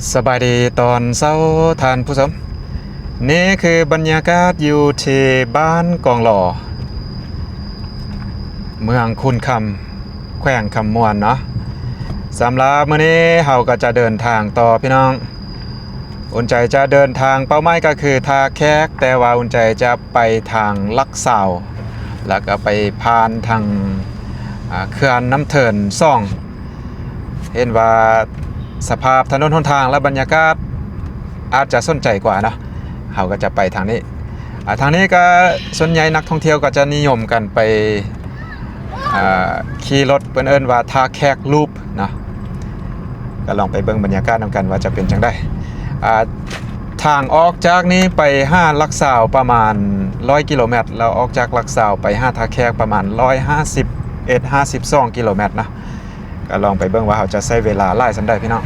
ສະບາຍດີຕອນເຊົ້າທ່ານຜູ້ຊົມ. ນີ້ຄືບັນຍາກາດຢູ່ທີ່ບ້ານກອງຫຼໍ່ ເມືອງຄຸນຄຳ ແຂວງຄຳມ່ວນເນາະ. ສຳລັບມື້ນີ້ເຮົາກໍຈະເດີນທາງຕໍ່ພີ່ນ້ອງ. ອຸ່ນໃຈຈະເດີນທາງ ເປົ້າໝາຍກໍຄືທ່າແຂກ, ແຕ່ວ່າອຸ່ນໃຈຈະໄປທາງຫຼັກຊາວ ແລ້ວກໍໄປຜ່ານທາງ ອ່າ ເຂື່ອນນ້ຳເທີນສອງ. ເຫັນວ່າສະພາບຖະໜົນຫົນທາງ ແລະ ບັນຍາກາດອາດຈະສົນໃຈກວ່າເນາະ, ເຮົາກໍຈະໄປທາງນີ້. ອ່າ ທາງນີ້ກໍສ່ວນໃຫຍ່ນັກທ່ອງທ່ຽວກໍຈະນິຍົມກັນໄປ ອ່າ ຂີ່ລົດ ເພິ່ນເອີ້ນວ່າທ່າແຂກລູບເນາະ. ກໍລອງໄປເບິ່ງບັນຍາກາດນຳກັນວ່າຈະເປັນຈັ່ງໃດ. ອ່າ ທາງອອກຈາກນີ້ໄປຫາຫຼັກຊາວປະມານຮ້ອຍກິໂລແມັດ, ແລ້ວອອກຈາກຫຼັກຊາວໄປຫາທ່າແຂກປະມານຮ້ອຍຫ້າສິບເອັດ ຫ້າສິບສອງກິໂລແມັດນະ. ກໍລອງໄປເບິ່ງວ່າເຮົາຈະໃຊ້ເວລາຫຼາຍສ່ຳໃດພີ່ນ້ອງ.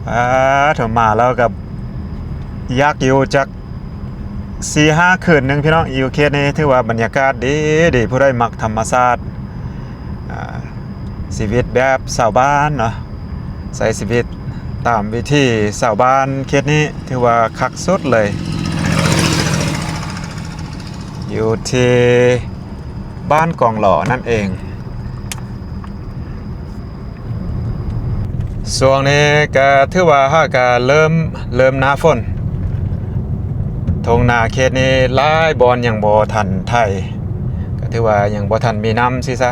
ອ່າ ຖ້າມາແລ້ວກໍຢາກຢູ່ຈັກສີ່ຫ້າຄືນໜຶ່ງພີ່ນ້ອງ. ຢູ່ເຂດນີ້ຖືວ່າບັນຍາກາດດີໆ, ຜູ້ໃດມັກທຳມະຊາດ ອ່າ ຊີວິດແບບຊາວບ້ານເນາະ, ໃຊ້ຊີວິດຕາມວິຖີຊາວບ້ານ, ເຂດນີ້ຖືວ່າຄັກສຸດເລີຍ. ຢູ່ທີ່ບ້ານກອງຫຼໍ່ນັ້ນເອງ. ຊ່ວງນີ້ກໍຖືວ່າຫາກະເລີ່ມ ເລີ່ມໜ້າຝົນ, ທົ່ງນາເຂດນີ້ຫຼາຍບ່ອນຍັງບໍ່ທັນໄຖ, ກໍຖືວ່າຍັງບໍ່ທັນມີນ້ຳຊີ້ຊະ,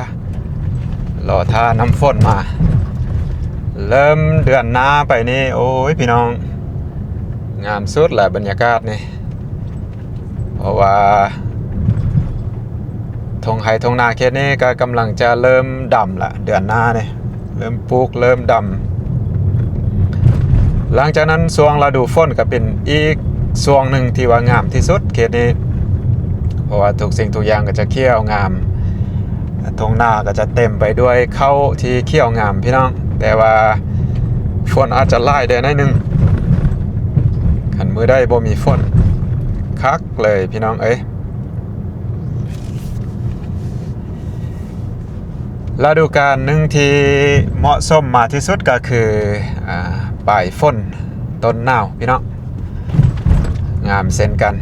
ລໍຖ້ານ້ຳຝົນມາ. ເລີ່ມເດືອນໜ້າໄປນີ້ ໂອ້ຍ ພີ່ນ້ອງ, ງາມສຸດລະບັນຍາກາດນີ້. ເພາະວ່າທົ່ງໄຮ່ທົ່ງນາເຂດນີ້ກໍກຳລັງຈະເລີ່ມດຳລະ, ເດືອນໜ້ານີ້ເລີ່ມປູກ ເລີ່ມດຳ. ຫຼັງຈາກນັ້ນຊ່ວງລະດູຝົນກໍເປັນອີກຊ່ວງໜຶ່ງທີ່ວ່າງາມທີ່ສຸດເຂດນີ້, ເພາະວ່າທຸກສິ່ງທຸກຢ່າງກໍຈະຂຽວງາມ, ທົ່ງນາກໍຈະເຕັມໄປດ້ວຍເຂົ້າທີ່ຂຽວງາມ ພີ່ນ້ອງ. ແຕ່ວ່າຝົນອາດຈະຫຼາຍແດ່ໜ້ອຍໜຶ່ງ, ຄັນມື້ໃດບໍ່ມີຝົນ ຄັກເລີຍພີ່ນ້ອງເອີຍ. ລະດູການໜຶ່ງທີ່ເໝາະສົມມາທີ່ສຸດກໍຄື ອ່າ ປາຍຝົນ ຕົ້ນໜາວ ພີ່ນ້ອງ, ງາມເຊັ່ນກັນ.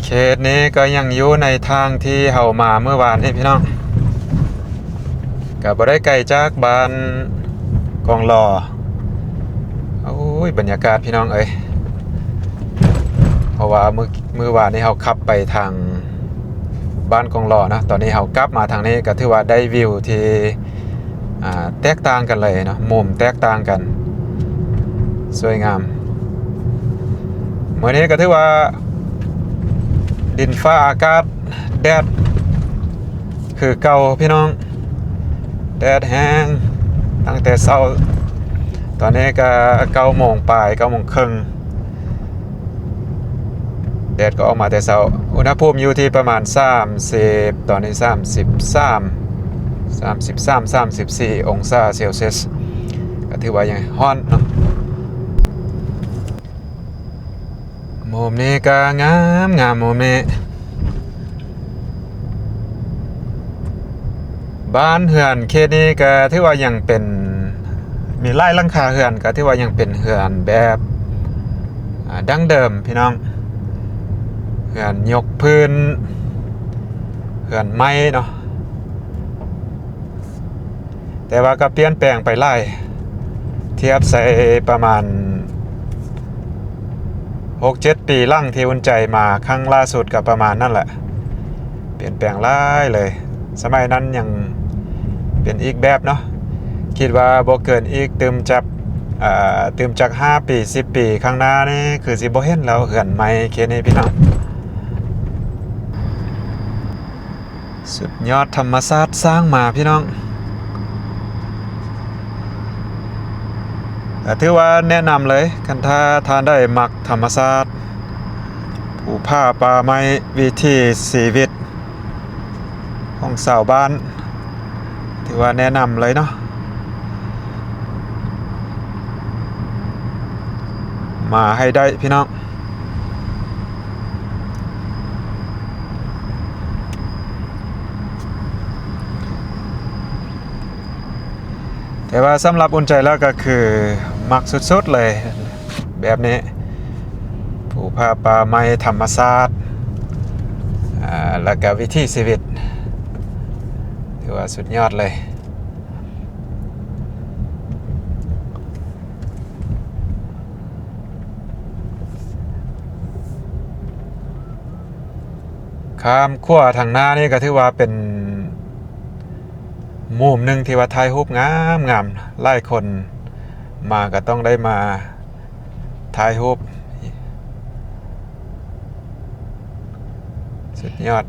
ເຂດນີ້ກໍຍັງຢູ່ໃນທາງທີ່ເຮົາມາມື້ວານນີ້ ພີ່ນ້ອງ. ກໍບໍ່ໄດ້ໄກຈາກບ້ານກອງຫຼໍ່. ໂອ້ຍ ບັນຍາກາດ ພີ່ນ້ອງເອີຍ, ເພາະວ່າມື້ ມື້ວານນີ້ເຮົາຂັບໄປທາງບ້ານກອງຫຼໍ່ເນາະ, ຕອນນີ້ເຮົາກັບມາທາງນີ້ ກໍຖືວ່າໄດ້ວິວທີ່ ອ່າ ແຕກຕ່າງກັນເລີຍເນາະ, ມຸມແຕກຕ່າງກັນ, ສວຍງາມ. ມື້ນີ້ກໍຖືວ່າດິນຟ້າອາກາດ ແດດຄືເກົ່າພີ່ນ້ອງ, ແດດແຮງຕັ້ງແຕ່ເຊົ້າ, ຕອນນີ້ກໍເກົ້າໂມງປາຍ ເກົ້າໂມງເຄິ່ງ, ແດດກໍອອກມາແຕ່ເຊົ້າ. ອຸນຫະພູມຢູ່ທີ່ປະມານສາມສິບ, ຕອນນີ້ສາມສິບສາມ ສາມສິບສາມ ສາມສິບສີ່ອົງສາເຊລຊຽສ, ກໍຖືວ່າຍັງຮ້ອນເນາະ. ມຸມນີ້ກໍງາມ ງາມມຸມນີ້. ບ້ານເຮືອນເຂດນີ້ກໍຖືວ່າຍັງເປັນ ມີຫຼາຍຫຼັງຄາເຮືອນ, ກໍຖືວ່າຍັງເປັນເຮືອນແບບ ອ່າ ດັ້ງເດີມພີ່ນ້ອງ, ເຮືອນຍົກພື້ນ ເຮືອນໄມ້ເນາະ. ແຕ່ວ່າກໍປ່ຽນແປງໄປຫຼາຍ, ທຽບໃສ່ປະມານຫົກເຈັດປີຫຼັງທີ່ອຸ່ນໃຈມາຄັ້ງລ່າສຸດກໍປະມານນັ້ນແຫຼະ, ປ່ຽນແປງຫຼາຍເລີຍ. ສະໄໝນັ້ນຍັງເປັນອີກແບບເນາະ, ຄິດວ່າບໍ່ເກີນອີກຕື່ມຈັກ ອ່າ ຕື່ມຈັກຫ້າປີ ສິບປີຂ້າງໜ້ານີ້ ຄືຊິບໍ່ເຫັນແລ້ວ ເຮືອນໄມ້ເຂດນີ້ພີ່ນ້ອງ. ສຸດຍອດທຳມະຊາດສ້າງມາພີ່ນ້ອງ, ກໍຖືວ່າແນະນຳເລີຍ, ຄັນຖ້າທ່ານໃດມັກທຳມະຊາດ ພູຜາປ່າໄມ້ ວິຖີຊີວິດຂອງຊາວບ້ານ, ຖືວ່າແນະນຳເລີຍເນາະ, ມາໃຫ້ໄດ້ພີ່ນ້ອງ. ແ ແຕ່ວ່າສຳລັບອຸ່ນໃຈແລ້ວກໍຄືມັກສຸດໆເລີຍແບບນີ້ ພູຜາປ່າໄມ້ ທຳມະຊາດ ອາ ແລ້ວກໍວິຖີຊີວິດ ຖືວ່າສຸດຍອດເລີຍ. ຂ້າມຂົວທາງໜ້ານີ້ກໍຖືວ່າເປັນມຸມໜຶ່ງທີ່ວ່າຖ່າຍຮູບງາມໆ ຫຼາຍຄົນມາກໍຕ້ອງໄດ້ມາຖ່າຍຮູບ ສຸດຍອດ.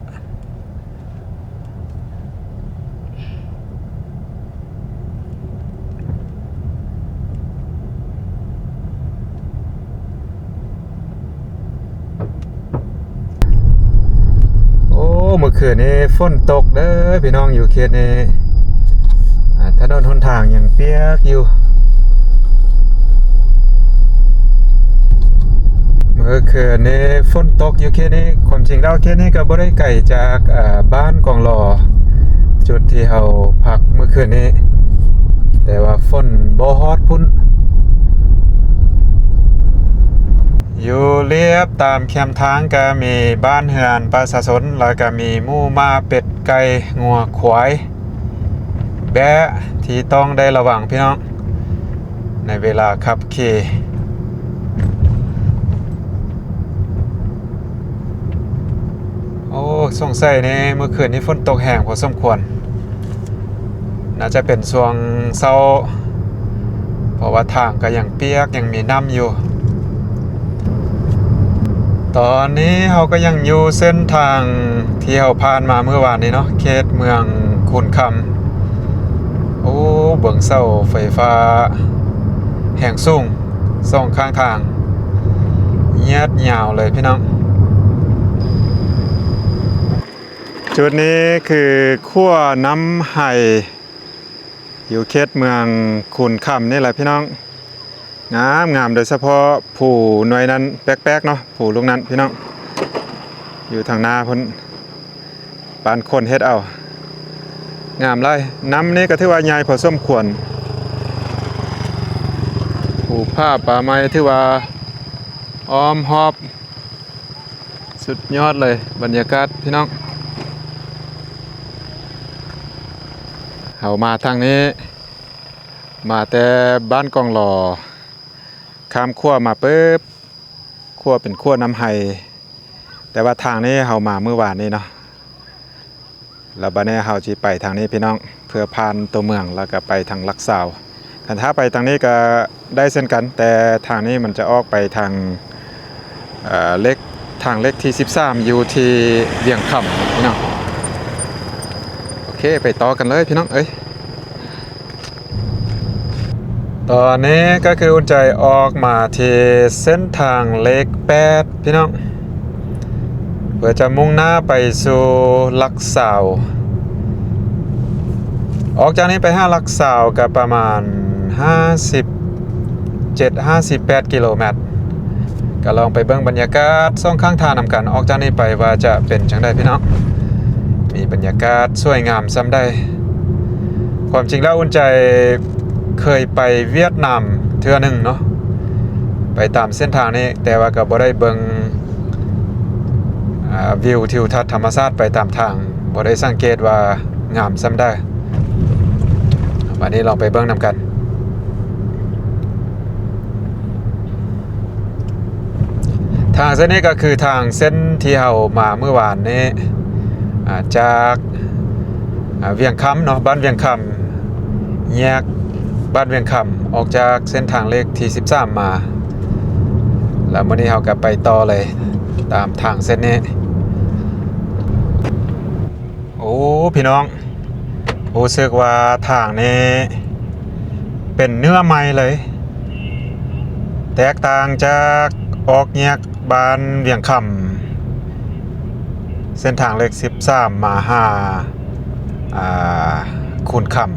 ໂອ້ ມື້ຄືນນີ້ຝົນຕົກເດີພີ່ນ້ອງ ຢູ່ເຂດນີ້ ອາ ຖະໜົນຫົນທາງຍັງປຽກຢູ່. ມື້ຄືນນີ້ຝົນຕົກຢູ່ເຂດນີ້ ຄວາມຈິງແລ້ວເຂດນີ້ກໍບໍ່ໄດ້ໄກຈາກ ເອີ ບ້ານກອງຫຼໍ ຈຸດທີ່ເຮົາພັກມື້ຄືນນີ້ ແຕ່ວ່າຝົນບໍ່ຮອດພຸ້ນ. ຢູ່ລຽບຕາມແຄມທາງກໍມີບ້ານເຮືອນປະຊາຊົນ ແລ້ວກໍມີໝູໝາເປັດໄກ່ງົວຄວາຍ ແບ້ທີ່ຕ້ອງໄດ້ລະວັງພີ່ນ້ອງ ໃນເວລາຂັບຂີ່. ໂອ້ ສົງໄສນີ້ມື້ຄືນນີ້ຝົນຕົກແຮງພໍສົມຄວນ ໜ້າຈະເປັນຊ່ວງເຊົ້າ ເພາະວ່າທາງກໍຍັງປຽກ ຍັງມີນ້ຳຢູ່. ຕອນນີ້ເຮົາກໍຍັງຢູ່ເສັ້ນທາງທີ່ເຮົາຜ່ານມາມື້ວານນີ້ເນາະ ເຂດເມືອງຄູນຄຳ. ໂອ້ ເບິ່ງເສົາໄຟຟ້າແຮງສູງສອງຂ້າງທາງ ຍາດຍາວເລີຍພີ່ນ້ອງ. ຈຸດນີ້ຄືຂົວນ້ຳໄຮ ຢູ່ເຂດເມືອງຄູນຄຳນີ້ແຫຼະພີ່ນ້ອງ. ງາມໆ ໂດຍສະເພາະພູໜ່ວຍນັ້ນແປກໆເນາະ ພູລູກນັ້ນພີ່ນ້ອງ ຢູ່ທາງໜ້າພຸ້ນ ປານຄົນເຮັດເອົາ ງາມຫຼາຍ. ນ້ຳນີ້ກໍຖືວ່າໃຫຍ່ພໍສົມຄວນ. ພູຜາປ່າໄມ້ຖືວ່າອ້ອມຮອບ ສຸດຍອດເລີຍບັນຍາກາດພີ່ນ້ອງ. ເຮົາມາທາງນີ້ ມາແຕ່ບ້ານກອງຫຼໍ ຂ້າມຂົວມາປຶບ ຂົວເປັນຂົວນ້ຳໄຮ ແຕ່ວ່າທາງນີ້ເຮົາມາມື້ວານນີ້ເນາະ. ແລ້ວບັດນີ້ເຮົາຊິໄປທາງນີ້ພີ່ນ້ອງ ເພື່ອຜ່ານຕົວເມືອງ ແລ້ວກໍໄປທາງຫຼັກຊາວ. ຄັນຖ້າໄປທາງນີ້ກໍໄດ້ເຊັ່ນກັນ ແຕ່ທາງນີ້ມັນຈະອອກໄປທາງ ເອີ ເລກ ທາງເລກທີສິບສາມ ຢູ່ທີ່ວຽງຄຳພີ່ນ້ອງ. ໂອເຄ ໄປຕໍ່ກັນເລີຍພີ່ນ້ອງເອີຍ. ຕອນນີ້ກໍຄືອຸ່ນໃຈອອກມາທີ່ເສັ້ນທາງເລກແປດພີ່ນ້ອງ ເພື່ອຈະມຸ່ງໜ້າໄປສູ່ຫຼັກຊາວ. ອອກຈາກນີ້ໄປຫາຫຼັກຊາວກໍປະມານຫ້າສິບເຈັດ ຫ້າສິບແປດກິໂລແມັດ. ກໍລອງໄປເບິ່ງບັນຍາກາດສອງຂ້າງທາງນຳກັນ ອອກຈາກນີ້ໄປວ່າຈະເປັນຈັ່ງໃດພີ່ນ້ອງ. ມີບັນຍາກາດສວຍງາມສ່ຳໃດ. ຄວາມຈິງແລ້ວອຸ່ນໃຈເຄີຍໄປຫວຽດນາມເທື່ອໜຶ່ງເນາະ ໄປຕາມເສັ້ນທາງນີ້ ແຕ່ວ່າກໍບໍ່ໄດ້ເບິ່ງ ອາ ວິວທິວທັດທຳມະຊາດໄປຕາມທາງ ບໍ່ໄດ້ສັງເກດວ່າງາມສ່ຳໃດ. ບາດນີ້ລອງໄປເບິ່ງນຳກັນ. ທາງເສັ້ນນີ້ກໍຄືທາງເສັ້ນທີ່ເຮົາມາມື້ວານນີ້ ອາ ຈາກ ອາ ວຽງຄຳເນາະ ບ້ານວຽງຄຳ ແຍກບ້ານວຽງຄຳ ອອກຈາກເສັ້ນທາງເລກທີສິບສາມມາ ແລ້ວມື້ນີ້ເຮົາກໍໄປຕໍ່ເລີຍຕາມທາງເສັ້ນນີ້. ໂອ້ ພີ່ນ້ອງ ຮູ້ສຶກວ່າທາງນີ້ເປັນເນື້ອໃໝ່ເລີຍ ແຕກຕ່າງຈາກອອກແຍກບ້ານວຽງຄຳ ເສັ້ນທາງເລກສິບສາມມາຫາ ອາ ຄູນຄຳ.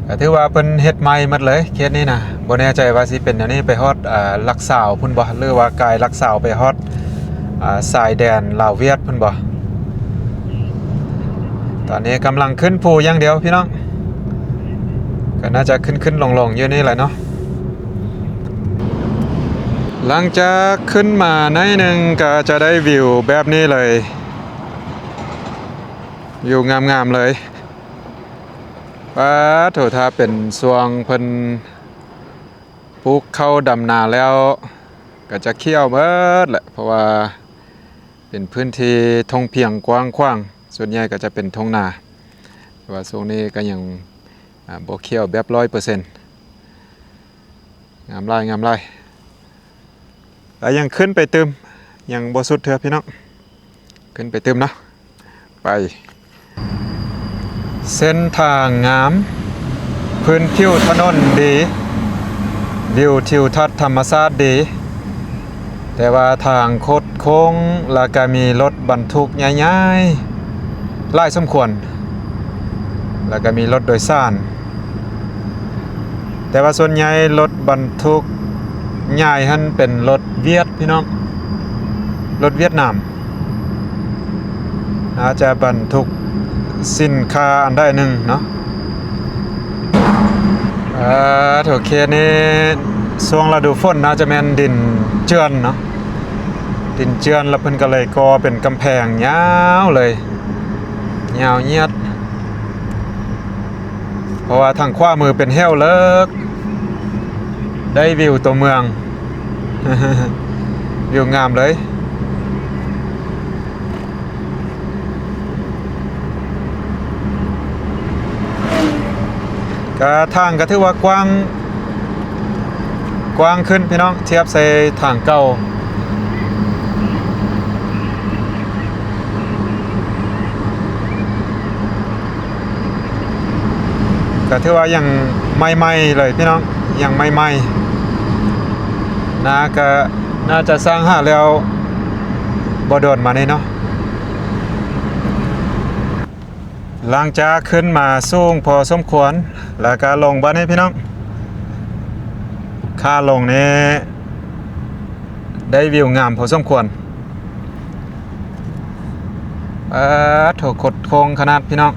ກໍຖືວ່າເພິ່ນເຮັດໃໝ່ໝົດເລີຍເຂດນີ້ນະ ບໍ່ແນ່ໃຈວ່າຊິເປັນແນວນີ້ໄປຮອດ ອາ ຫຼັກຊາວພຸ້ນບໍ່ ຫຼືວ່າກາຍຫຼັກຊາວໄປຮອດ ອາ ຊາຍແດນລາວຫວຽດພຸ້ນບໍ່. ຕອນນີ້ກຳລັງຂຶ້ນພູຢ່າງດຽວພີ່ນ້ອງ ກໍໜ້າຈະຂຶ້ນໆລົງໆຢູ່ນີ້ແຫຼະເນາະ. ຫຼັງຈາກຂຶ້ນມາໜ້ອຍໜຶ່ງກໍຈະໄດ້ວິວແບບນີ້ເລີຍ, ວິວງາມໆເລີຍ. ປາໂທ້ ຖ້າເປັນຊ່ວງເພິ່ນປູກເຂົ້າດຳນາແລ້ວ ກໍຈະຂຽວເບິດແຫຼະ ເພາະວ່າເປັນພື້ນທີ່ທົ່ງພຽງກວ້າງຂວາງ, ສ່ວນໃຫຍ່ກໍຈະເປັນທົ່ງນາ, ແຕ່ວ່າຊ່ວງນີ້ກໍຍັງ ອາ ບໍ່ຂຽວແບບຮ້ອຍເປີເຊັນ. ງາມຫຼາຍ ງາມຫຼາຍ. ແລ້ວຍັງຂຶ້ນໄປຕື່ມ, ຍັງບໍ່ສຸດເທື່ອພີ່ນ້ອງ, ຂຶ້ນໄປຕື່ມເນາະ. ໄປ. ເສັ້ນທາງງາມ, ພື້ນຜິວຖະໜົນດີ, ວິວທິວທັດທຳມະຊາດດີ, ແຕ່ວ່າທາງຄົດໂຄ້ງ ແລ້ວກະມີລົດບັນທຸກໃຫຍ່ໆຫຼາຍສົມຄວນ, ແລ້ວກະມີລົດໂດຍສານ. ແຕ່ວ່າສ່ວນໃຫຍ່ລົດບັນທຸກໃຫຍ່ຫັ້ນເປັນລົດຫວຽດພີ່ນ້ອງ, ລົດຫວຽດນາມ. ໜ້າຈະບັນທຸກສິນຄ້າອັນໃດໜຶ່ງເນາະ. ເອີ ໂອເຄ ນີ້ຊ່ວງລະດູຝົນໜ້າຈະແມ່ນດິນເຈື່ອນເນາະ, ດິນເຈື່ອນ ແລ້ວເພິ່ນກໍເລີຍກໍ່ເປັນກຳແພງຍາວເລີຍ, ຍາວຍຽດ. ເພາະວ່າທາງຂວາມືເປັນເຫວເລິກ, ໄດ້ວິວຕົວເມືອງ, ວິວງາມເລີຍ. ກະທາງກະຖືວ່າກວ້າງ, ກວ້າງຂຶ້ນພີ່ນ້ອງ, ທຽບໃສ່ທາງເກົ່າ. ກະຖືວ່າຍັງໃໝ່ໆເລີຍພີ່ນ້ອງ, ຍັງໃໝ່ໆ. ນາກະໜ້າຈະສ້າງຫາແລ້ວບໍ່ດົນມານີ້ເນາະ. ຫຼັງຈາກຂຶ້ນມາສູງພໍສົມຄວນ ແລ້ວກະລົງບາດນີ້ພີ່ນ້ອງ, ຂາລົງນີ້ ໄດ້ວິວງາມພໍສົມຄວນ. ປາໂທ້ ຄົດໂຄ້ງຂະໜາດພີ່ນ້ອງ.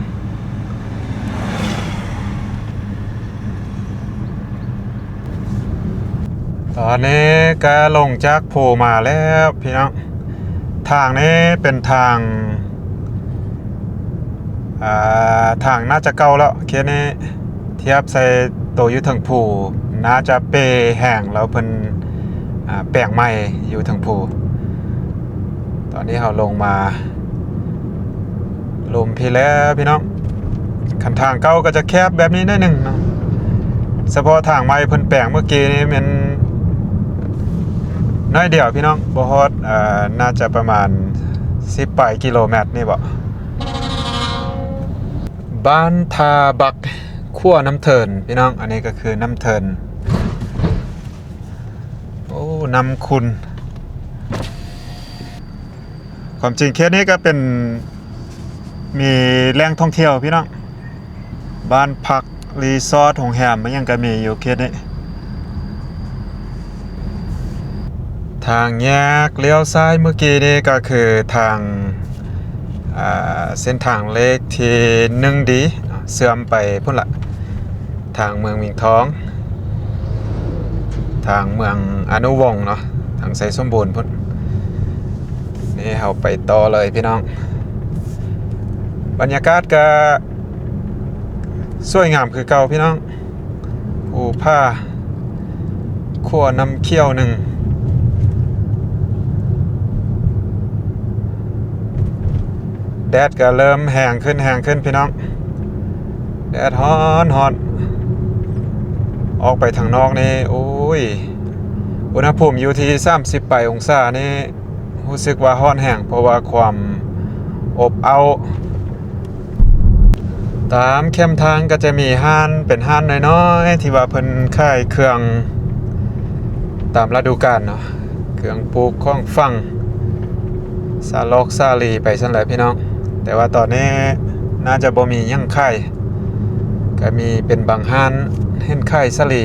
ຕອນນີ້ກະລົງຈາກພູມາແລ້ວພີ່ນ້ອງ. ທາງນີ້ເປັນທາງ ອ່າ ທາງໜ້າຈະເກົ່າແລ້ວ ເຂດນີ້. ທຽບໃສ່ໂຕຢູ່ເທິງພູ ໜ້າຈະເປແຮງແລ້ວເພິ່ນ ອ່າ ແປງໃໝ່ຢູ່ເທິງພູ. ຕອນນີ້ເຮົາລົງມາລຸ່ມພີ້ແລ້ວພີ່ນ້ອງ. ຄັນທາງເກົ່າກໍຈະແຄບແບບນີ້ໜ້ອຍໜຶ່ງເນາະ, ສະເພາະທາງໃໝ່ເພິ່ນແປງເມື່ອກີ້ນີ້ແມ່ນໜ້ອຍດຽວພີ່ນ້ອງ, ບໍ່ຮອດ ເອີ ໜ້າຈະປະມານສິບປາຍກິໂລແມັດນີ້ເບາະ. ບ້ານທ່າບັກ ຂົວນ້ຳເທີນ ພີ່ນ້ອງ, ອັນນີ້ກໍຄືນ້ຳເທີນ. ໂອ້ ນ້ຳຂຸ່ນ. ຄວາມຈິງເຂດນີ້ກໍເປັນ ມີແຫຼ່ງທ່ອງທ່ຽວພີ່ນ້ອງ, ບ້ານພັກ ຣີສອດ ໂຮງແຮມ ອີ່ຫຍັງກໍມີຢູ່ເຂດນີ້. ທາງແຍກລ້ຽວຊ້າຍເມື່ອກີ້ນີ້ກໍຄືທາງ ອ່າ ເສັ້ນທາງເລກທີໜຶ່ງດີ ເຊື່ອມໄປພຸ້ນລະ ທາງເມືອງໝິງທອງ, ທາງເມືອງອະນຸວົງເນາະ, ທາງໄຊສົມບູນພຸ້ນ. ນີ້ເຮົາໄປຕໍ່ເລີຍພີ່ນ້ອງ. ບັນຍາກາດກະສວຍງາມຄືເກົ່າພີ່ນ້ອງ. ພູຜາ ຂົວນ້ຳຂຽວໜຶ່ງ. ແດດກໍເລີ່ມແຮງຂຶ້ນ ແຮງຂຶ້ນພີ່ນ້ອງ, ແດດຮ້ອນໆ. ອອກໄປທາງນອກນີ້ ໂອ້ຍ ອຸນຫະພູມຢູ່ທີ່ສາມສິບປາຍອົງສານີ້ ຮູ້ສຶກວ່າຮ້ອນແຮງ ເພາະວ່າຄວາມອົບເອົ້າ. ຕາມແຄມທາງກໍຈະມີຮ້ານ ເປັນຮ້ານນ້ອຍໆ ທີ່ວ່າເພິ່ນຂາຍເຄື່ອງຕາມລະດູການເນາະ, ເຄື່ອງປູກຂອງຝັງ ສາລອກສາລີໄປຊັ້ນແຫຼະພີ່ນ້ອງ. ແຕ່ວ່າຕອນນີ້ໜ້າຈະບໍ່ມີຫຍັງຂາຍ, ກໍມີເປັນບາງຮ້ານເຫັນຂາຍສາລີ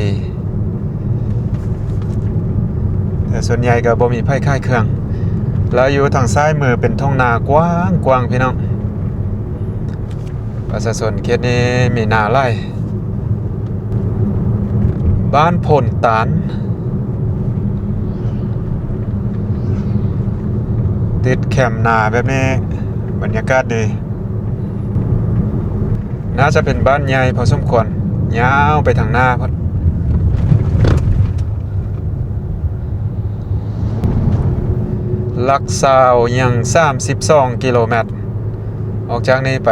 ແຕ່ສ່ວນໃຫຍ່ກໍບໍ່ມີໃຜຂາຍເຄື່ອງ. ແລ້ວຢູ່ທາງຊ້າຍມືເປັນທົ່ງນາກວ້າງໆ ພີ່ນ້ອງ. ປະຊາຊົນເຂດນີ້ມີນາຫຼາຍ. ບ້ານໂພນຕານ ຕິດແຄມນາແບບນີ້ ບັນຍາກາດດີ. ໜ້າຈະເປັນບ້ານໃຫຍ່ພໍສົມຄວນ ຍາວໄປທາງໜ້າພຸ້ນ. ຫຼັກຊາວ ຍັງສາມສິບສອງກິໂລແມັດ ອອກຈາກນີ້ໄປ.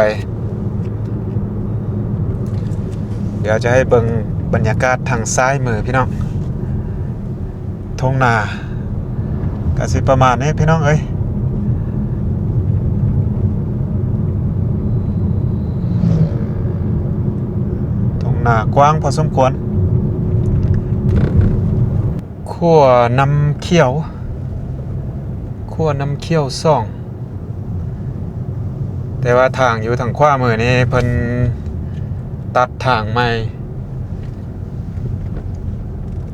ດຽວຈະໃຫ້ເບິ່ງບັນຍາກາດທາງຊ້າຍມືພີ່ນ້ອງ. ທົ່ງນາກະຊິປະມານນີ້ພີ່ນ້ອງເອີຍ. ທົ່ງນາກວ້າງພໍສົມຄວນ. ຂົວນ້ຳຂຽວ ຂົວນ້ຳຂຽວສອງ. ແຕ່ວ່າທາງຢູ່ທາງຂວາມືນີ້ເພິ່ນຕັດທາງໃໝ່.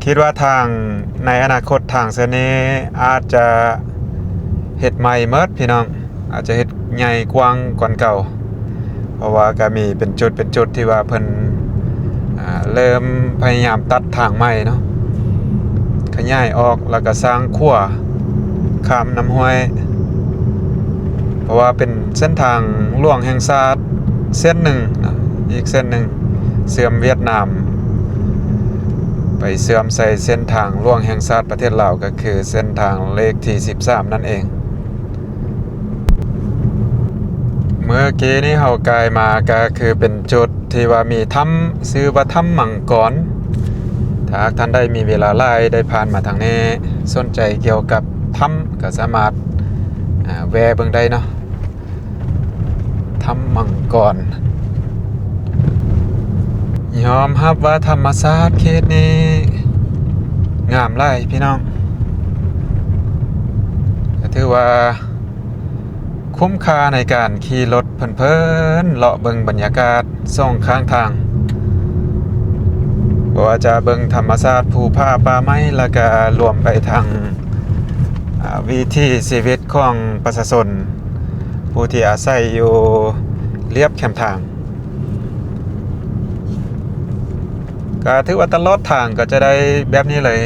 ຄິດວ່າທາງໃນອະນາຄົດ ທາງເສັ້ນນີ້ອາດຈະເຮັດໃໝ່ໝົດພີ່ນ້ອງ, ອາດຈະເຮັດໃຫຍ່ກວ້າງກວ່າເກົ່າ. ເພາະວ່າກະມີເປັນຈຸດເປັນຈຸດທີ່ວ່າເພິ່ນ ອ່າ ເລີ່ມພະຍາຍາມຕັດທາງໃໝ່ເນາະ, ຂະຫຍາຍອອກ ແລ້ວກະສ້າງຂົວຂ້າມນ້ຳຫ້ວຍ. ເພາະວ່າເປັນເສັ້ນທາງຫຼວງແຫ່ງຊາດເສັ້ນໜຶ່ງເນາະ, ອີກເສັ້ນໜຶ່ງເຊື່ອມຫວຽດນາມໄປເຊື່ອມໃສ່ເສັ້ນທາງຫຼວງແຫ່ງຊາດປະເທດລາວ ກໍຄືເສັ້ນທາງເລກທີສິບສາມນັ້ນເອງ. ເມື່ອກີ້ນີ້ເຮົາກາຍມາ ກໍຄືເປັນຈຸດທີ່ວ່າມີຖ້ຳ ຊື່ວ່າຖ້ຳມັງກອນ. ຖ້າຫາກທ່ານໃດມີເວລາຫຼາຍ ໄດ້ຜ່ານມາທາງນີ້ ສົນໃຈກ່ຽວກັບຖ້ຳ ກໍສາມາດ ອ່າ ແວ່ເບິ່ງໄດ້ເນາະ. ຖ້ຳມັງກອນ ຍອມຮັບວ່າທຳມະຊາດເຂດນີ້ງາມຫຼາຍພີ່ນ້ອງ, ກໍຖືວ່າຄຸ້ມຄ່າໃນການຂີ່ລົດເພີນໆ ເລາະເບິ່ງບັນຍາກາດສອງຂ້າງທາງ, ບໍ່ວ່າຈະເບິ່ງທຳມະຊາດ ພູຜາປ່າໄມ້ ແລ້ວກະລວມໄປທັງ ອ່າ ວິຖີຊີວິດຂອງປະຊາຊົນ ຜູ້ທີ່ອາໄສຢູ່ລຽບແຄມທາງ. ກະຖືວ່າຕະຫຼອດທາງກໍຈະໄດ້ແບບນີ້ເລີຍ,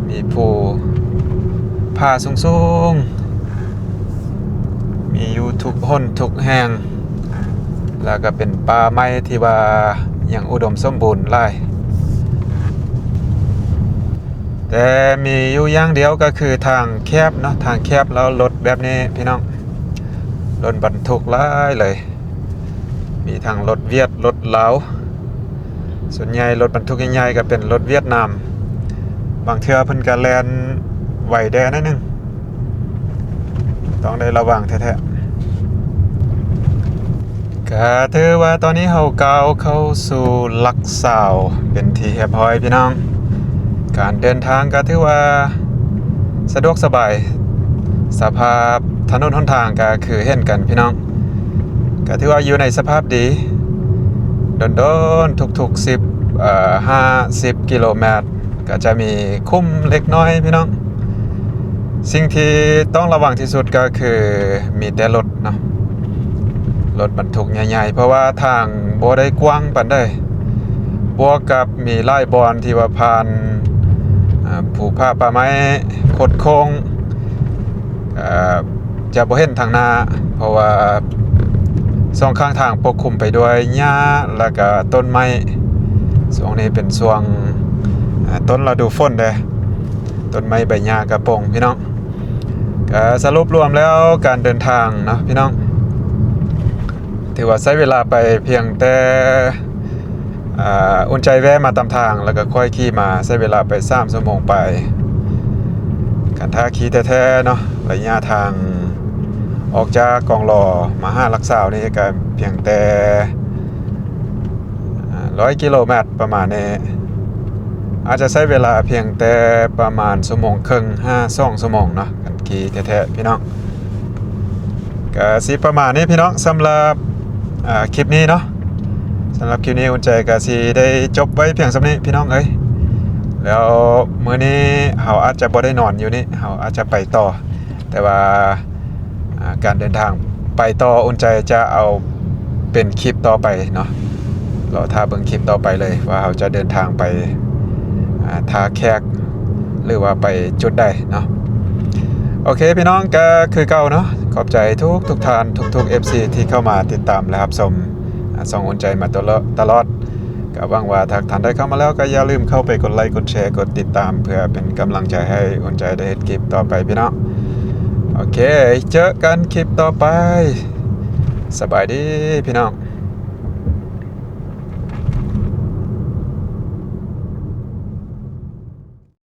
ມີພູຜາສູງໆ ມີຢູ່ທຸກຫົນທຸກແຫ່ງ, ແລ້ວກໍເປັນປ່າໄມ້ທີ່ວ່າຍັງອຸດົມສົມບູນຫຼາຍ. ແຕ່ມີຢູ່ຢ່າງດຽວກໍຄືທາງແຄບເນາະ, ທາງແຄບແລ້ວລົດແບບນີ້ພີ່ນ້ອງ, ລົດບັນທຸກຫຼາຍເລີຍ, ມີທັງລົດຫວຽດ ລົດລາວ, ສ່ວນໃຫຍ່ລົດບັນທຸກໃຫຍ່ໆກໍເປັນລົດຫວຽດນາມ, ບາງເທື່ອເພິ່ນກໍແລ່ນໄວແດ່ໜ້ອຍໜຶ່ງ. ຕ້ອງໄດ້ລະວັງແທ້ໆ. ກະຖືວ່າຕອນນີ້ເຮົາກ້າວເຂົ້າສູ່ຫຼັກຊາວເປັນທີ່ຮຽບຮ້ອຍພີ່ນ້ອງ, ການເດີນທາງກະຖືວ່າສະດວກສະບາຍ, ສະພາບຖະໜົນຫົນທາງກະຄືເຫັນກັນພີ່ນ້ອງ, ກະຖືວ່າຢູ່ໃນສະພາບດີ. ດົນໆ ທຸກໆ ສິບ ເອີ ຫ້າ ສິບກິໂລແມັດ ກໍຈະມີຂຸມເລັກນ້ອຍພີ່ນ້ອງ. ສິ່ງທີ່ຕ້ອງລະວັງທີ່ສຸດກໍຄືມີແຕ່ລົດເນາະ, ລົດບັນທຸກໃຫຍ່ໆ ເພາະວ່າທາງບໍ່ໄດ້ກວ້າງປານໃດ, ບວກກັບມີຫຼາຍບ່ອນທີ່ວ່າຜ່ານ ອ່າ ພູຜາປ່າໄມ້ ຄົດໂຄ້ງ, ເອີ ຈະບໍ່ເຫັນທາງໜ້າ ເພາະວ່າສອງຂ້າງທາງປົກຄຸມໄປດ້ວຍຫຍ້າ ແລ້ວກະຕົ້ນໄມ້. ຊ່ວງນີ້ເປັນຊ່ວງ ອ່າ ຕົ້ນລະດູຝົນເດ້, ຕົ້ນໄມ້ໃບຫຍ້າກະປົ່ງພີ່ນ້ອງ. ກະສະຫຼຸບລວມແລ້ວການເດີນທາງເນາະພີ່ນ້ອງ ຖືວ່າໃຊ້ເວລາໄປພຽງແຕ່ ອ່າ ອຸ່ນໃຈແວ່ມາຕາມທາງ ແລ້ວກໍຄ່ອຍຂີ່ມາ ໃຊ້ເວລາໄປສາມຊົ່ວໂມງປາຍ. ຄັນຖ້າຂີ່ແທ້ໆເນາະ ໄລຍະທາງອອກຈາກກອງຫຼໍມາຫາຫຼັກຊາວນີ້ກໍພຽງແຕ່ ອ່າ ຮ້ອຍກິໂລແມັດປະມານນີ້, ອາດຈະໃຊ້ເວລາພຽງແຕ່ປະມານຊົ່ວໂມງເຄິ່ງຫາສອງຊົ່ວໂມງເນາະ ຄັນຂີ່ແທ້ໆ ພີ່ນ້ອງ. ກະຊິປະມານນີ້ພີ່ນ້ອງ ສຳລັບ ອ່າ ຄລິບນີ້ເນາະ. ສຳລັບຄລິບນີ້ ອຸ່ນໃຈກະຊິໄດ້ຈົບໄວ້ພຽງສ່ຳນີ້ພີ່ນ້ອງເອີຍ. ແລ້ວມື້ນີ້ເຮົາອາດຈະບໍ່ໄດ້ນອນຢູ່ນີ້, ເຮົາອາດຈະໄປຕໍ່, ແຕ່ວ່າ ອ່າ ການເດີນທາງໄປຕໍ່ ອຸ່ນໃຈຈະເອົາເປັນຄລິບຕໍ່ໄປເນາະ. ລໍຖ້າເບິ່ງຄລິບຕໍ່ໄປເລີຍວ່າເຮົາຈະເດີນທາງໄປ ອ່າ ທ່າແຂກ ຫຼືວ່າໄປຈຸດໃດເນາະ. ໂອເຄພີ່ນ້ອງ ກໍຄືເກົ່າເນາະ ຂອບໃຈທຸກໆທ່ານ ທຸກໆ ເອັຟຊີ ທີ່ເຂົ້າມາຕິດຕາມ ແລະ ຮັບຊົມ ອາ ຊ່ອງອຸ່ນໃຈມາຕະຫຼອດ ຕະຫຼອດ. ກໍຫວັງວ່າຖ້າທ່ານໃດເຂົ້າມາແລ້ວ ກໍຢ່າລືມເຂົ້າໄປກົດໄລ ກົດແຊ ກົດຕິດຕາມ ເພື່ອເປັນກຳລັງໃຈໃຫ້ອຸ່ນໃຈໄດ້ເຮັດຄລິບຕໍ່ໄປພີ່ນ້ອງ. ໂອເຄ ເຈີກັນຄລິບຕໍ່ໄປ. ສະບາຍດີພີ່ນ້ອງ.